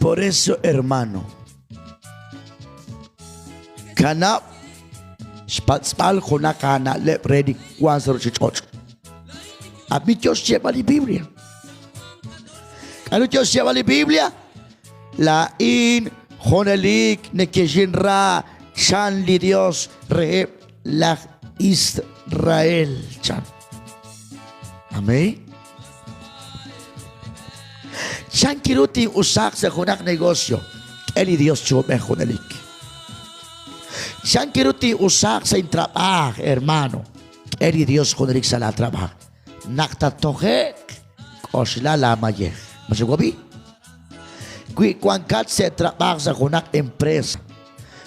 Por eso, hermano, kanab' xpatz'b'al junaq aana'leb' re li wank sa' ruuchich'och'. Ab'i yo xyeeb'al li Biblia. K'aru yo xyeeb'al li Biblia? Laa'in junelik nekexinra chan li Dios reheb' laj Israel chan. Amén. Chan kiru tin'usaaq sa' junaq negocio? K'e li Dios chi ub'ej junelik. Chan kiru tin'usaaq sa' intrab'aaj, hermano? K'e li Dios junelik sa' laa trab'aaj. Naq tattoje'q, k'oxla laa mayej. Ma xawab'i? Wi wankat sa' trab'aaj sa' junaq empresa,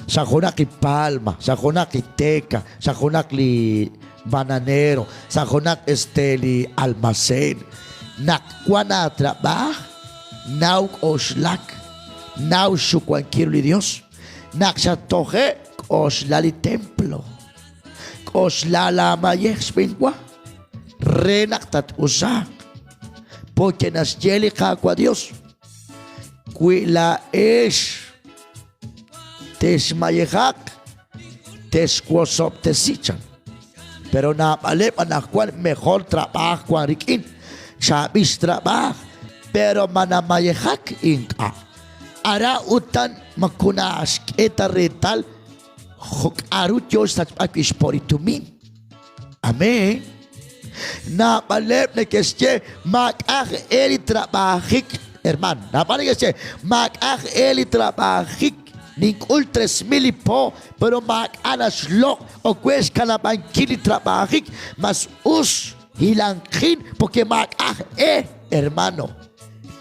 sa' junaq li palma, sa' junaq li teka, sa' junaq li bananero, sa' junaq este li almacén, naq wan aatrab'aaj, naw k'oxlak, naw xxuwankil li Dios. Naq xattoje', k'oxla li templo. K'oxla laamayej xb'enwa re naq tat-usaaq. Porque naxye li Qaawa' Dios, wi laa'ex texmayejaq, texwosob'tesi chan. Pero naab'aleb' anaqwan mejor trab'aaj wan rik'in, chaab'il xtrab'aaj, pero ma namayejak ink'a'. Ara utan moko naxk'e ta reetal jo' k'aru yo xsachb'al wi' xpo' li tumin. Amén. Naab'aleb' neke'xye maak'a' e li trab'ajik, hermano. Naab'al neke'xye maak'a' e li trab'ajik. Nink'ul 3000 li po, pero maak'a' naxloq' o we xkanab'ankil li trab'ajik, mas us hilanqin porque maak'a' e, hermano.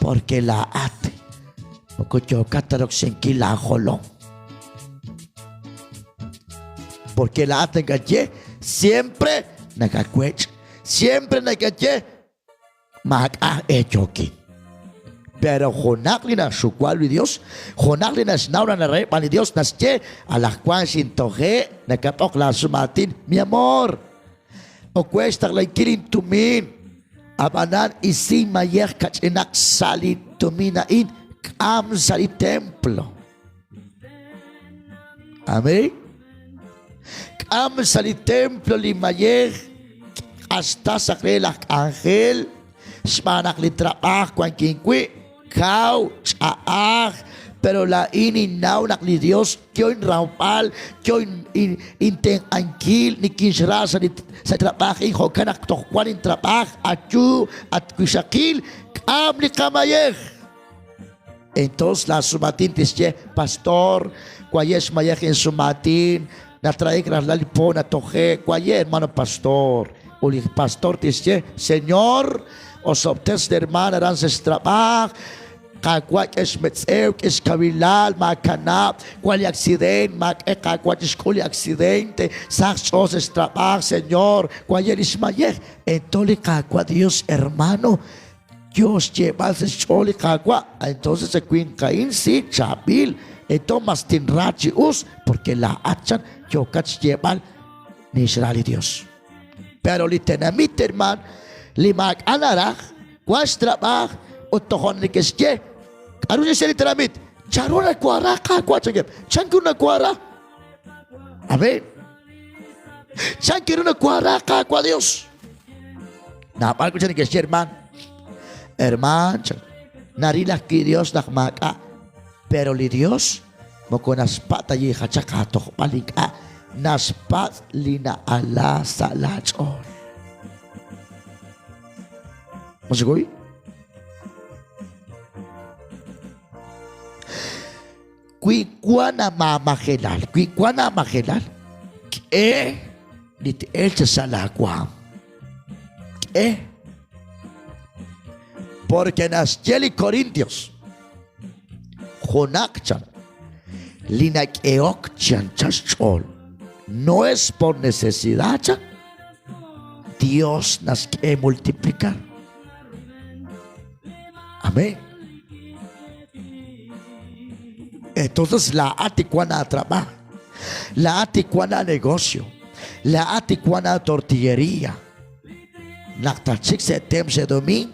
Porque laa'at moko yookat ta roksinkil laajolom. Porque laa'at nakaye siempre nakawech', siempre nakaye maak'a' eeyookin. Pero junaq li naxxuwa li Dios, junaq li naxnaw naq naraheb' li Dios, naxye alajwan xintoje' nakab'oq laasumaatin, mi amor. O we xtaqlankil intumin. Ab'anan isi mayej kach'inaq sa' li tumin a'in, k'am sa' li templo. Amén. K'am sa' li templo li mayej q'axtas re laj k'anjel xb'aan naq li trab'aaj wankin wi' kaw, ch'a'aj, pero laa'in ninnaw naq li Dios yo inrawb'al, yo intenq'ankil, nikinxra sa' li trab'aaj a'in, jo'kan naq toj wan intrab'aaj, ayu, at wixaqil, k'am li qamayej. Entonces la sumatin tixye, Pastor, waye' xmayej insumaatin, natra'ik rajlal li po natoje', waye' hermano pastor. Ut li pastor tixye, Señor, osob'tes li hermana aran sa' xtrab'aaj, Qaawa' k'e xmetz'ew, k'e xkawilal, maakanab', wan li accident, maak'e Qaawa' chixk'ul li accidente, saq xch'ool sa' xtrab'aaj, Señor, waye' li xmayej. Entonces li Qaawa' Dios, hermano, yoo xyeeb'al sa' xch'ool li Qaawa', entonces sa winq a'in si chaab'il, entonces mas tinra chi us, porque laa'at chan yookat xyeeb'al ninxra li Dios. Pero li tenamit, hermaan, li maak'a' naraj, wan xtrab'aaj ut tojo' neke'xye, k'aru xe'xye li tenamit? Chanru nawara Qaawa' chankeb'? Chan ru nawara? Amén. Chan ru nawara Qaawa' Dios? Naab'al wi' neke'xye, hermaan, hermaan, naril ajwi' Dios naq maak'a', pero li Dios Moko naxpatz' ta yiijachaq aatojb'al ink'a' naxpatz' li na'ala sa' laach'ool. Mosiguy? Wi wan amaamajelal, wi wan aamajelal, k'e li t-elq sa' laawaam. K'e. Porque naxye li Corintios, Junaq chan, li nak'ehok chi anchal xch'ool, no es por necesidad chan, Dios naxk'e multiplicar. Amén. Entonces laa'at li wan aatrab'aaj, laa'at li wan aanegocio, laa'at li wan aatortilleria, naq tatxik sa' tem sa' doming,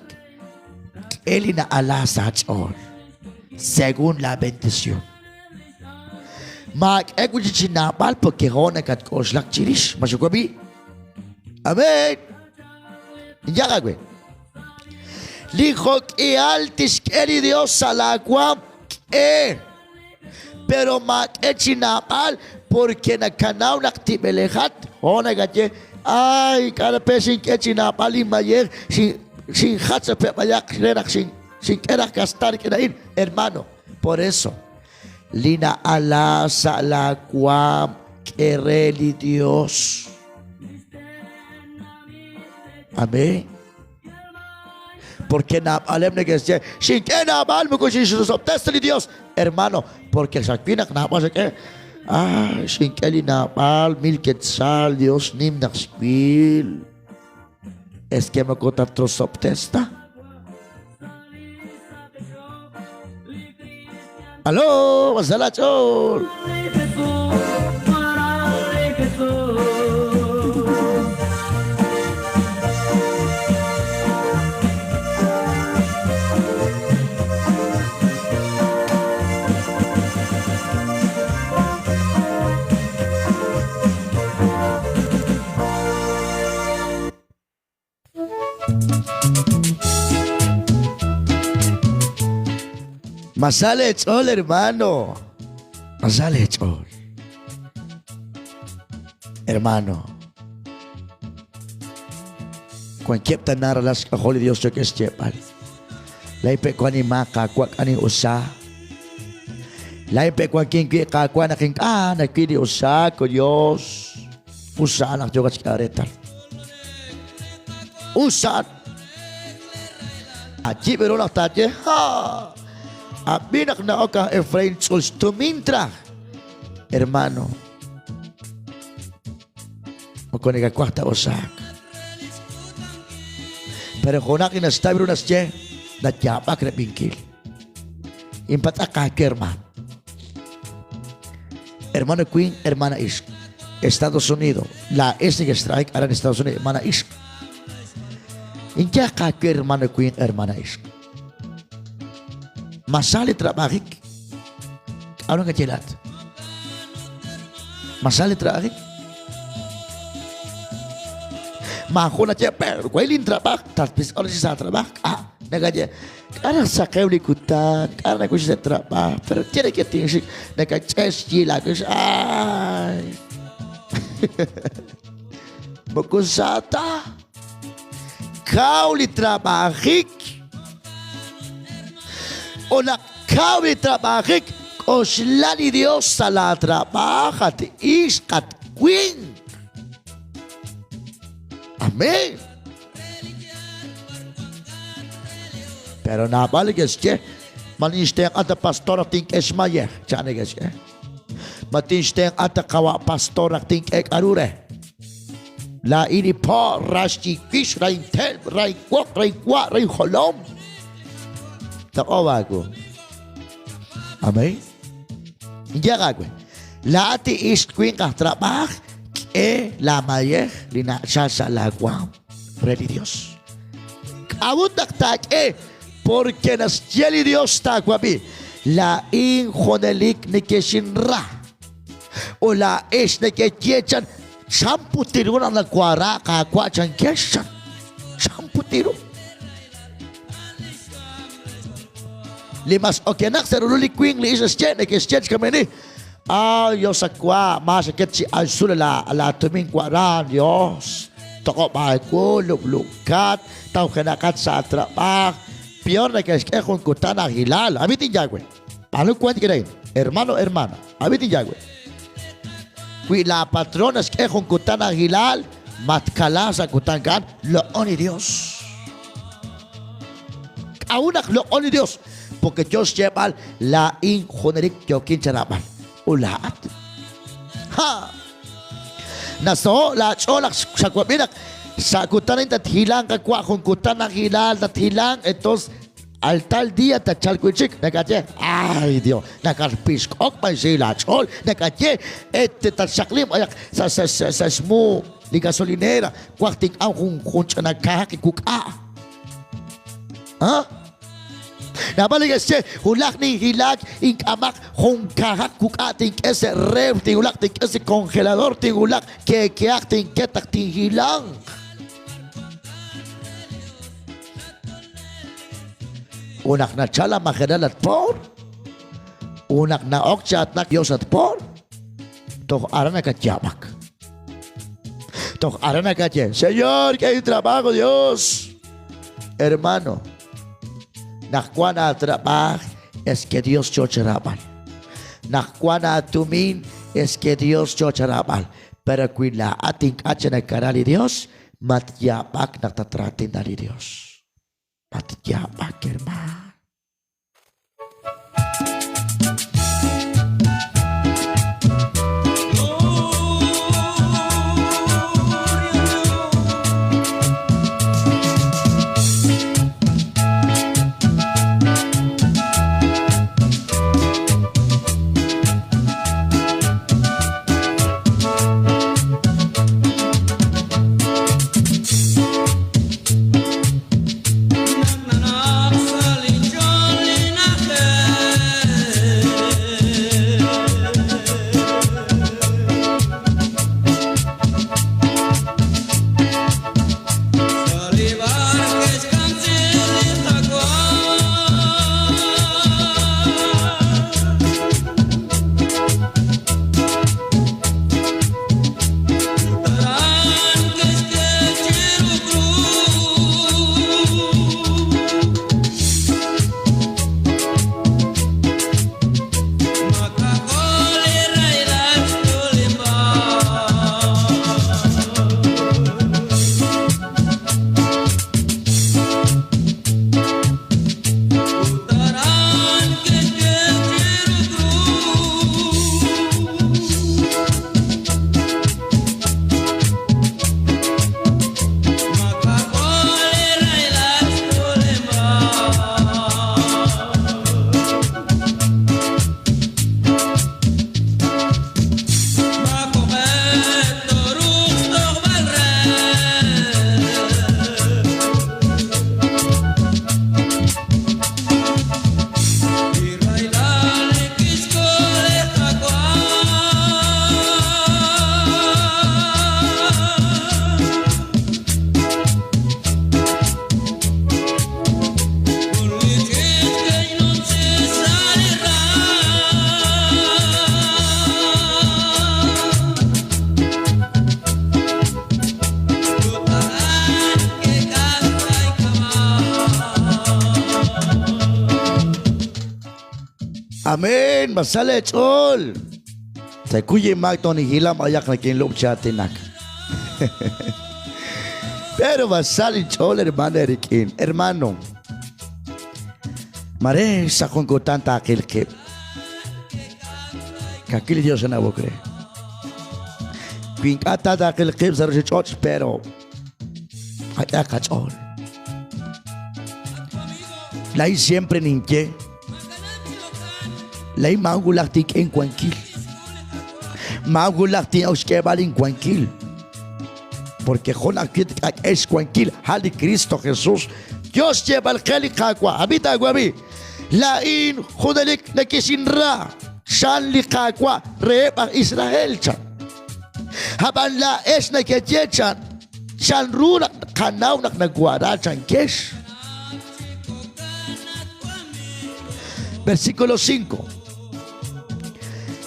K'e li na'ala sa' aach'ool, según la bendición. Maak'e wi' chik chi naab'al porque jo' nakatk'oxlak chirix. Ma xawab'i? Amén. Inyaq aawe. Li jo'k'ihal tixk'e li Dios sa' laawaam, k'e. Pero maak'e chi naab'al porque nakanaw naq tib'elejat. Jo' nakaye, ay, k'a' pe xink'e chi naab'al inmayej, xinjach pe b'ayaq re naq xink'e raj gastar rik'in a'in. Hermano, por eso, li na'ala sa' laa waam k'e re li Dios. Amén. Porque naab'aleb' neke'xye, xink'e naab'al moko xinxosob'tes ta li Dios. Hermano, porque xawil naq naab'al xak'e, ah, xink'e li naab'al, mil quetzal, Dios nim naq xwil. Es que moko tatrosob'tes ta. Aló, masala ch'ool. Masal eech'ool, hermano. Masal eech'ool. Hermano. Wankeb' tana ralal xk'ajol li Dios yookeb' xyeeb'al. Laa'in pe' wank inmaak, Qaawa', k'a' nin'usa. Laa'in pe' wankin wi', Qaawa', naq ink'a' nawil li usaak, oh Dios. Usa naq yookat xk'eeb'al reetal. Usa. Ayib' ru naq taaye, ha! Ab'i naq na'ok aj Efraín tz'ul xtumin traj. Hermano, moko nekawaj ta usaak. Pero junaq li naxtaw ru naxye, nayaab'ak rab'inkil. Inpatz'aq aawe, hermano. Hermano winq, hermana ixq. Estados Unidos. Laa'ex nekextrajik aran Estados Unidos, hermana ixq. Inyaq aawe hermano winq, hermana ixq. Ma sa li trab'ajik? K'a'ru nakaye laa'at? Ma sa li trab'ajik? Maajun naye, pero wey lin trab'aj, tatpisk'oq chi sa trab'aj. K'a' nakaye, k'a' naq saqew li kutan, k'a' naq sa trab'aj, pero tiene que tinxik, nakach'e xyi laawix, ay. Moko sa ta. Kaw li trab'ajik. O naq kaw li trab'ajik, k'oxla li Dios sa' laa trab'aj, at ixq, at winq. Amén. Pero naab'al neke'xye, ma ninxtenq'a ta pastor naq tink'e xmayej, chan neke'xye. Ma tinxtenq'a ta qawa' pastor naq tink'e k'a'ru re. Laa'in li po, ra xyiwix, ra intelb', ra inwoq, ra inwa', ra injolom. Toq'ob' aawu. Amén. Inyaq aawe. Laa'at li ixq winq aj trab'aaj, k'e laamayej li nachal sa' laawaam re li Dios. K'a'ut naq taak'e? Porque naxye li Dios taawab'i, laa'in junelik nekexinra. Ut laa'ex nekeye chan, chan put ru naq nawara Qaawa' chankex chan. Chan put ru. Li mas okenaq sa' rulul li winq li ixq xye neke'xye chi kameni. Ay, Dios akwa, maaxaket chi alsul la la tumin wa'ran, Dios. Toq'ob' aawu, lub'lub'kat, tawjenaqat sa' atrab'aj. Pior neke'xk'e jun kutan aj hilal. Ab'i tinyawe. B'aanu wank rik'in a'in, hermano, hermana. Ab'i tinyawe. Wi la patron naxk'e jun kutan aj hilal, matkala sa' kutan ka'an, loq'on li Dios. K'a'ut naq loq'on li Dios? Porque yo xyeeb'al laa'in junelik yookin charaab'al. Ut laa'at? Ha! Nasaho' laach'ool naq xawab'i naq sa' kutan a'in tathilanq qawa' jun kutan naq hilaal tathilanq entonces al tal día tatchalq wi' chik nakaye ay Dios nakalpixk'ok b'an xi laach'ool nakaye et tatxaqliq b'ayaq sa' sa' sa' xmu li gasolinera waj tink'am jun jun ch'ina kaaq wuk'a'. Ha? Naab'al neke'xye, Wulaj ninhilak, ink'amaq jun kajaq wuk'a' tink'e sa' ref, tinwulaq tink'e sa' congelador, tinwulaq keekehaq tinket naq tinhilanq. Ut naq nachal la majelal at poor, ut naq na'ok chi aatinak Dios at poor, toj aran nakatyaab'ak. Toj aran nakaye, Señor, k'e intrabajo, Dios. Hermano, naq wan aatrab'aaj, es que Dios yo charaab'al. Naq wan aatumin, es que Dios yo charaab'al. Pero wi laa'at ink'a' chik nakara li Dios, matyaab'ak naq tatraatina li Dios. Matyaab'ak, hermano. Amén. Ma sa leech'ool. Tekuy inmaak toj ninhilan b'ayaq nakinlub' chi aatinak. Pero ma sa linch'ool hermano eerik'in. Hermano, mare sa' jun kutan taaqil qib'. Ka'ajwi' li Dios nanawok re. Wi ink'a' ta taaqil qib' sa' ruuchich'och', pero qak'ehaq qach'ool. Laa'in siempre ninye Laa'in maawulaj tink'e inwankil. Maawulaj tin'ok xk'eeb'al inwankil. Porque jun ajwi' tk'ak'e xwankil a' li Kristo Jesus. Yo xyeeb'al qe li Qaawa', ab'i taawab'i, Laa'in junelik nekexinra, chan li Qaawa' reheb' aj Israel, chan. Ab'an laa'ex nekeye, chan, chanru naq tqanaw naq nawara, chankex. Versículo 5.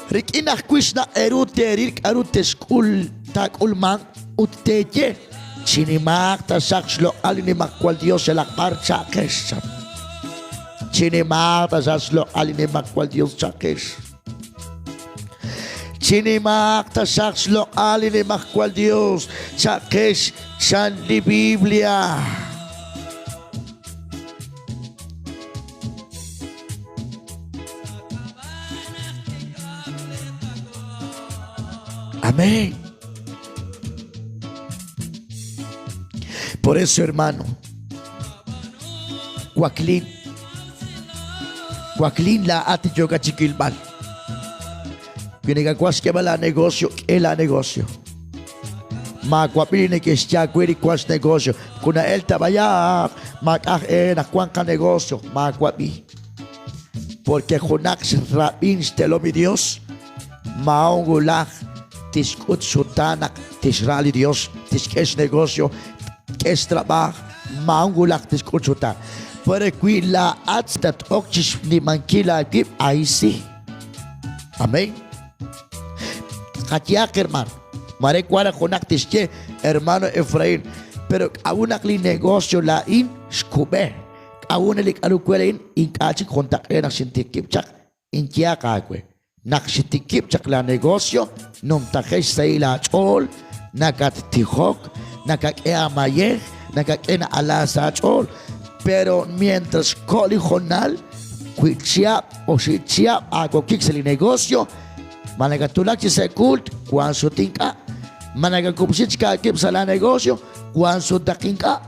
Rik'in ajwi' xnaq' eeru teeril k'aru texk'ul taak'ulmanq ut teeye, Chinimaaq taxaq xloq'al li Nimajwal Yos yalaq b'ar cha'qex, chan. Chinimaaq taxaq xloq'al li Nimajwal Yos cha'qex. Chinimaaq taxaq xloq'al li Nimajwal Yos cha'qex, chan li Biblia. Amén. Por eso, hermano, Waklin, Waklin laa'at li yookat chi wilb'al. Wi nakawaj xk'eeb'al aanegocio, k'e laanegocio. Maawab'i li neke'xye aawe li wank xnegocio. Moko na'elk ta b'ayaq, maak'a' aj e naq wank qanegocio. Maawab'i. Porque junaq xrab'in xtelom li Dios, maa'un wulaj tixk'ut xxutaan naq tixra li Dios, tixk'e xnegocio, tk'e xtrab'aaj, maa'un wulaj tixk'ut xxutaan. Pero wi laa'at tat-ok chi xnimankil aawib', ahí sí. Amén. Qayehaq, hermano, mare wank naq junaq tixye, Hermano Efraín, pero k'a'ut naq li negocio laa'in xkub'e? K'a'ut naq li k'a'ru we laa'in ink'a' chik juntaq'eet naq xintikib' chaq? Inyehaq aawe, naq xitikib' chaq laa negocio, numtaje' xsahil aach'ool, nakattijok, nakak'e aamayej, nakak'e na'ala sa' aach'ool. Pero mientras xko' li hoonal, wi chihab' oxib' chihab' aawokik sa' li negocio, ma nakatwulak chi sa' kuult, wank sut ink'a'. Ma nakakub'si chik aawib' sa' laa negocio, wank sutaq ink'a'.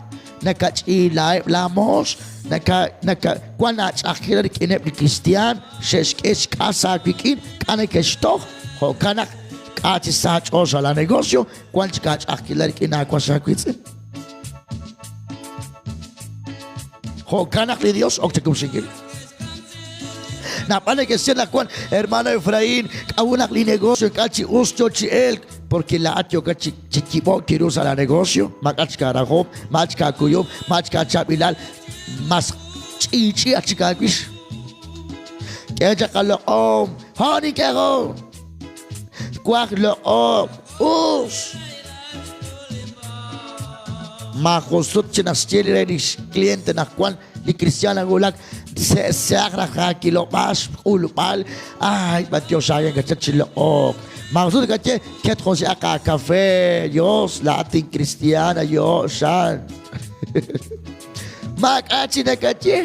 Nakach'iilaheb' laa moos, naka, naka, wan aach'a'ajkilal rik'ineb' li kristiaan, xe'xk'e xk'as aawik'in, k'a' neke'xtoj, jo'kan naq k'a' chi sa aach'ool sa' laa negocio, wan chik aach'a'ajkilal rik'in aawas aawiitz'in. Jo'kan naq li Dios ok chakub'sinkil. Naab'al neke'xye naq wan, Hermano Efraín, k'a'ut naq li negocio ink'a' chi us yoo chi elk? Porque laa'at yookat chi chi yib'o'k chiru sa' laa negocio, maak'a' chik aarahom, maak'a' chik aakuyum, maak'a' chik aachaab'ilal, mas ch'iich'i aj chik aawix. K'e chaq aloq'om, jo' nink'e jun. Twaj loq'ok, us. Maajun sut chi naxye re li xkliente naq wan li kristiaan nawulak se'se'aq raj aakilob'aal xk'ulb'al. Ay, b'antiox aawe kachak chi loq'ok. Maajun sut kaye, ket jun se'aq aakafe, Dios, laa'at inkristiaan, ayo, xan. Maak'a' chi nakaye.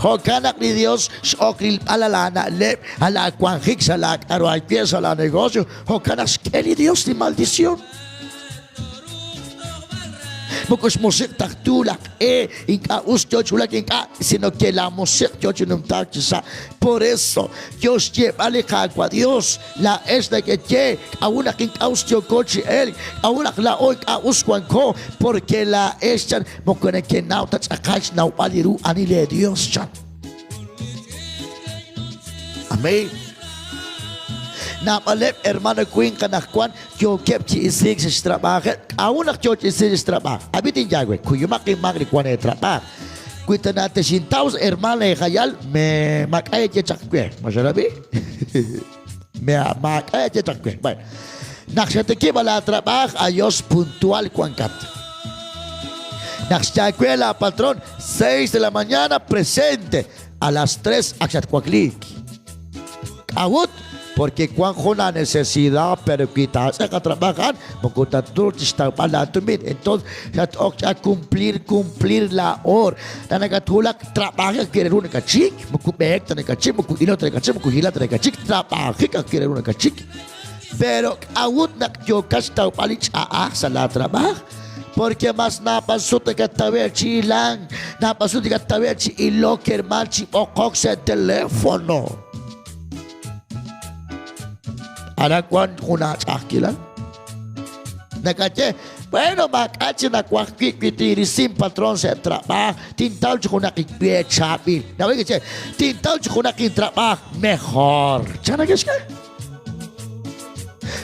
Jo'kan naq li Dios x'ok rilb'al a laana'leb', a laawanjik sa' laak'aru aawe, sa' laanegocio. Jo'kan naq xk'e li Dios li maldición. Moko xmusiq' ta tu laj q'e, ink'a' us yo chi wulak, ink'a', sino ke laamusiq' yo chi numtaak chi sa'. Por eso, yo xyeeb'al li Qaawa' Dios, Laa'ex nekeye, K'a'ut naq ink'a' us yooko chi elk? K'a'ut naq laa'o ink'a' us wanko? Porke laa'ex, chan, moko nekenaw ta tz'aqal xnawb'al li ru ani lee Dios, chan. Amén. Naab'aleb' hermano winq anaqwan yookeb' chi isiik sa' xtrab'aajeb'. K'a'ut naq yoo chi isiik sa' xtrab'aaj? Ab'i tinye aawe, kuyumaq inmaak li wank eetrab'aaj. Wi ta natexintaw hermano eejayal, me maak'a' eeye chaq we. Ma xerab'i? Me maak'a' eeye chaq we. Bueno, naq xatikib' laa trab'aaj, ayos puntual wankat. Naq xye aawe laa patron, 6 de la mañana, presente. A las 3 ak xatwakliik. K'a'ut? Porque wank jun la necesidad, pero wi taatz'eq atrab'aj a'an, moko tatruuq chixtawb'al laatumin. Entonces, xat-ok a cumplir, cumplir la hor. Naq nakatwulak, trab'ajik ajwi' re ru nakatxik, moko b'ehek ta nakatxik, moko ilok ta nakatxik, moko hilank ta nakatxik, trab'ajik ajwi' re ru nakatxik. Pero k'a'ut naq yookat xtawb'al li ch'a'aj sa' laa trab'aj? Porque mas naab'al sut nakattawe' chi hilank, naab'al sut nakattawe' chi ilok hermaan, chi b'oqok sa' teléfono. Aran wank jun aach'a'ajkilal. Nakaye, bueno, maak'a' chi nawaj wi' wi tinrisi inpatron sa' trab'aaj, tintaw chi junaq inwe chaab'il. Nawaj che, tintaw chi junaq intrab'aaj mejor. Chan nakexk'e?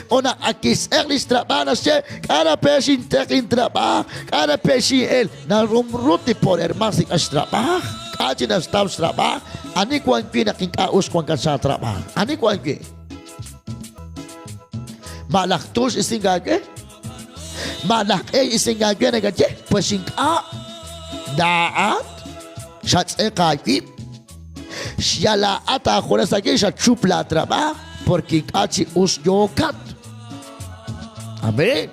O naq ak kixtz'eq li xtrab'aaj naxye, k'a' ra pe xinteq intrab'aaj, k'a' ra pe xin'el. Narumrut li por hermaan sik'a xtrab'aaj, k'a' chi naxtaw xtrab'aaj, ani wan wi' naq ink'a' us wankat sa' trab'aaj? Ani wan wi'? Ma laj tux isink aawe? Ma laj q'e isink aawe nakaye? Pues ink'a'. Laa'at xatz'eq aawib'. Xyal laa'at aajunes aawib' xachup laatrab'aaj porque ink'a' chi us yookat. Amén.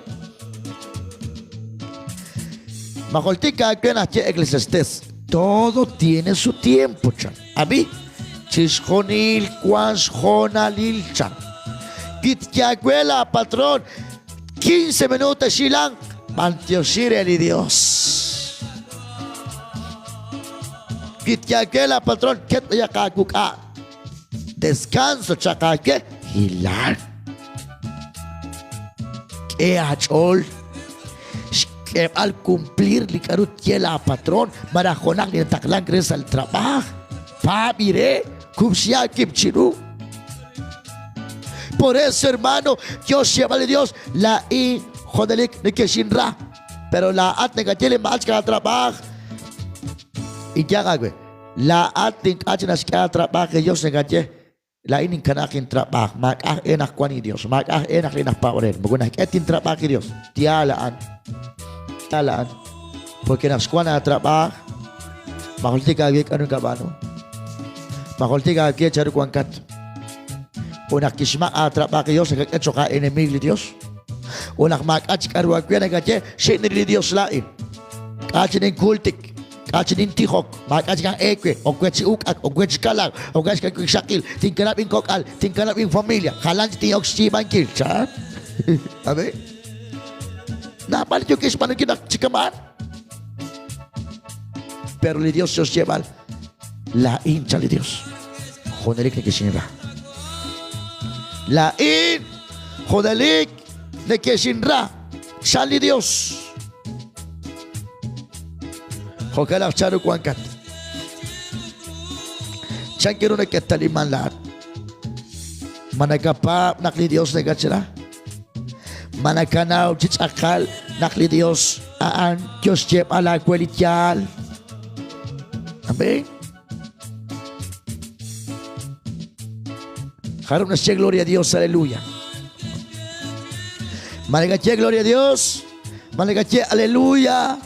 Ma jultik aawe naq ye Eclesiastés, todo tiene su tiempo, chan. Ab'i, chixjunil wank xhoonalil, chan. Wi tyawe laapatron 15 minutos xilanq, b'antioxi re li Dios. Wi tyawe laapatron ket b'ayaq aawuk'a'. Descanso chaq aawe, hilan. K'e aach'ool xk'eeb'al cumplir li k'a'ru tye laapatron malaj junaq li nataqlank re sa' li trab'aaj. Paab' re, kub'si aawib' chiru. Por eso, hermano, Dios xyeeb'al li Dios, laa'in junelik nekexinra. Pero laa'at nakaye li ma'al chik aatrab'aaj. Inyaq aawe, laa'at ink'a' chik naxk'e aatrab'aaj li Dios nakaye, laa'in ninkanaaq intrab'aaj, maak'a' aj e naq wank li Dios, maak'a' aj e naq li naj paab'anel, moko naxk'e ta intrab'aaj li Dios. Yaal a'an. Yaal a'an. Porque naq xwank aatrab'aaj, ma jultik aawe k'a'ru nakab'aanu? Ma jultik aawe chanru wankat? Ut naq kixmaq' aatrab'aaj li Dios, nakak'e cho'q aa'enemiig li Dios. Ut naq maak'a' chik k'a'ru aawe nakaye, xik' nil li Dios laa'in. K'a' chi ninkultik, k'a' chi nintijok, maak'a' chik aj ewe, ok we chi uk'ak, ok we chi kalaak, ok we chi wixaqil, tinkanab' inkok'al, tinkanab' infamilia, jalan chik tin'ok xyiib'ankil, chan. Amén. Naab'al yookin xb'aanunkil naq chi kama'an. Pero li Dios yo xyeeb'al, laa'in chan li Dios. Junelik nekexinra. Laa'in junelik nekexinra, chan li Dios. Jo'kan naq chanru wankat. Chan ru naketaliman laa'at? Ma nakapaab' naq li Dios nakatxra? Ma nakanaw chi tz'aqal naq li Dios a'an yo xyeeb'al aawe li yaal? Amén. Jarub' naxye gloria a Dios, aleluya. Ma nakaye gloria a Dios? Ma nakaye aleluya?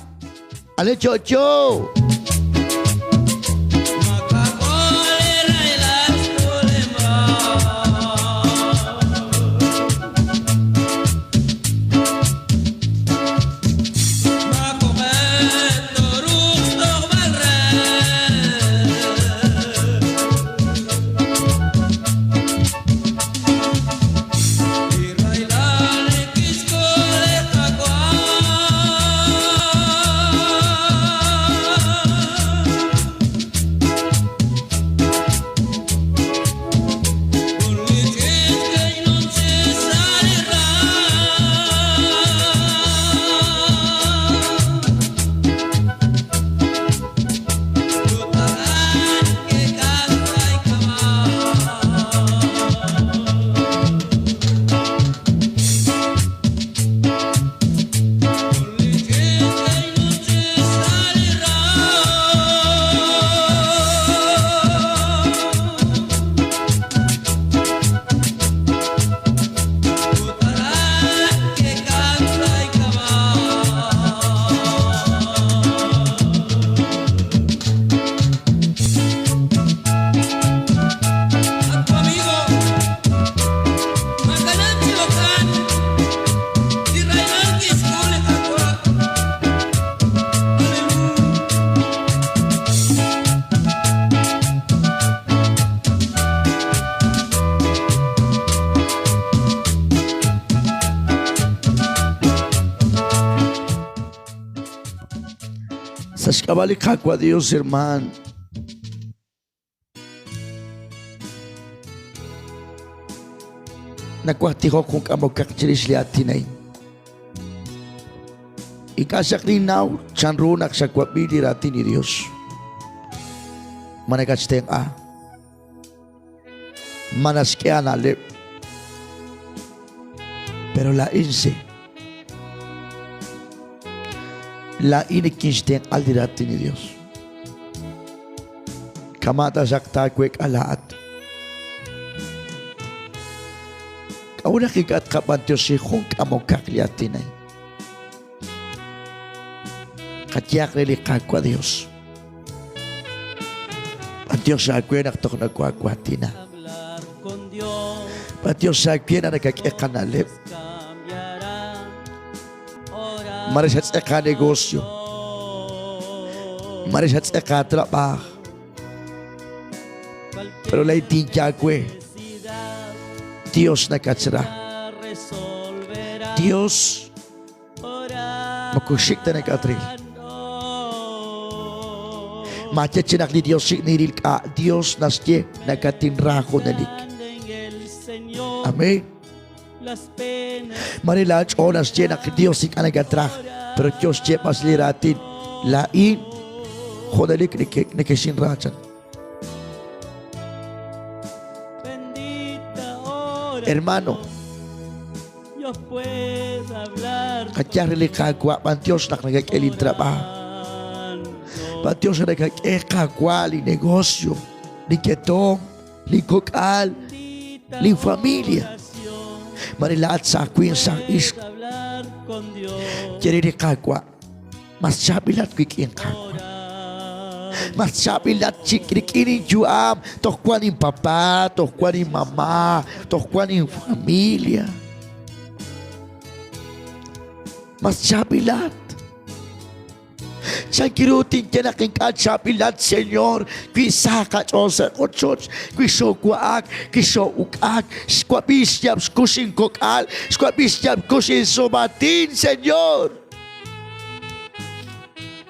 Ale chocho. xk'ab'a' li Qaawa' Dios, hermaan. Nawaj tijok jun k'amokaq chirix li aatin a'in. Ink'a' xaq ninnaw chanru naq xawab'i li raatin li Dios. Ma nakatxtenq'a? Ma naxk'e aana'leb'? Pero laa'in si. Laa'in nikinxtenq'a li raatin li Dios. Kama' taxaq taaweek'a laa'at. K'a'ut naq ink'a' tqab'antioxi jun k'amokaq li aatin a'in? Qayehaq re li Qaawa' Dios. B'antiox aawe naq toj nawaatina. B'antiox aawe naq nakak'e qana'leb'. Mare xatz'eq aanegosio. Mare xatz'eq aatrab'aaj. Pero lay tinye aawe, Dios nakachra. Dios moko xik' ta nakatril. Maaye chi naq li Dios xik' niril k'a' Dios naxye nakatinra junelik. Amén. Mare laach'ool naxye naq Dios ink'a' nakatraj, pero yo xyeeb'al li raatin, laa'in junelik nekexinra chan. Hermano, qayal re li Qaawa' b'antiox naq nakak'e lin trab'aaj. B'antiox naq nakak'e Qaawa' li negocio, li ketom, li kok'al, li familia. Mare laa'at saaj winq, saaj ixq. Ye re li Qaawa', Mas chaab'ilat wik'in, Qaawa'. Mas chaab'ilat chik rik'in inyu'am. Toj wan inpapa, toj wan inmama, toj wan infamilia. Mas chaab'ilat. Chankiru tinye naq ink'a' chaab'ilat, Señor, wi sa qach'ool sa' qochoch, wi xoowa'ak, wi xoo'uk'ak, xwab'i xyaab' xkux inkok'al, xwab'i xyaab' xkux insumatin, Señor.